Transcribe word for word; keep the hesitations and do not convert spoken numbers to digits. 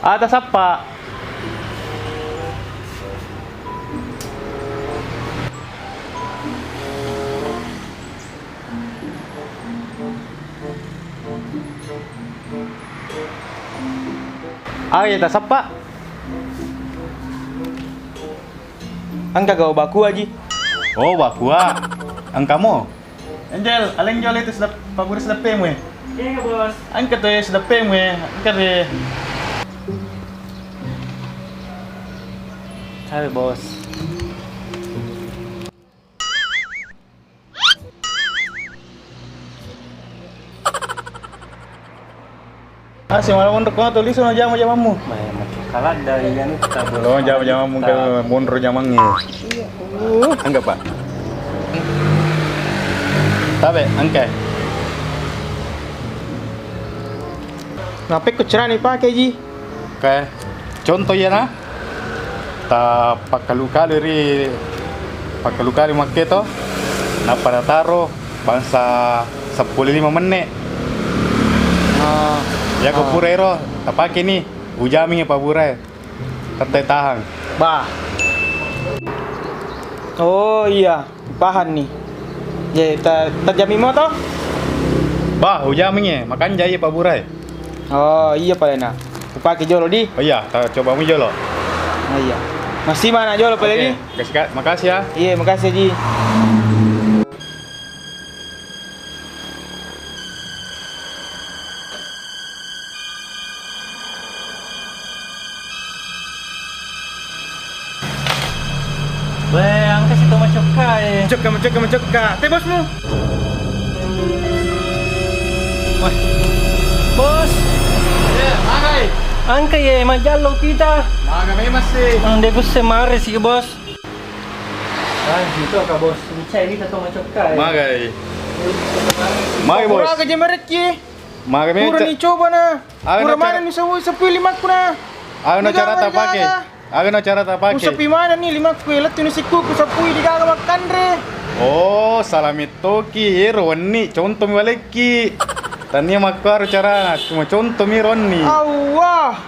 Ata sappa. Aga iya tasappa? Engka gau bakua ji. Oh, bakua. Engka mo? Angel, aleng jolo itu sedep-, pabura sedeppemu e. Iya, Bos. Engka tu e sedeppemu e. Engka de. Sabe, Bos. Ah, si malam untuk kau tulis no jama-jamammu. Mai macokka ladda iya nu tabung. Lo jama-jamammu ke mundur jamangi. Iya. Uh, anggap, Pak. Tabe, angke. Napekko cerani pake ji. Oke, contoh iyana, ta pakkalu-kalu ri, pakkalu-kalu makke to, nappa tataro bangsa seppulo lima menne. Ah. Yako pura ero tapake ni, ujamingi paburae. Tette tahang. Bah. Oh iya. Pahanni. Ye, ta-, tajami mo to? Bah, ujami e, makanja iye paburae. Oh, iya palena. Kupake jolo di. Oh iya, ta coba mu jolo. Oh iya. Masih mana jolo pale di? Oke, makasih ya. Iya, makasih Ji. Weh, angka si to macokka e. Macokka, macokka, macokka. Te bosmu. Wah. Bos. Iya, magai. Angka ye, majallo kita. Maga memang sih. Ande kusse mare sih, Bos. Ah, itu ka bos. Mencai kita to macokka e. Magai. Magai, Bos. Pura ka jemarekki. Magai. Pura ni coba na. Pura mana ni sewu sepui limakku na. Aga no cara tapake? Aga no cara tapake? Usepi mana ni limakku e, lettu ni sikku ku sepui di gaga makkanre. Oh, salah mettoki. Ero wenni contomi walekki. Tania makkaro carana, cuma contomi ronni. Allah.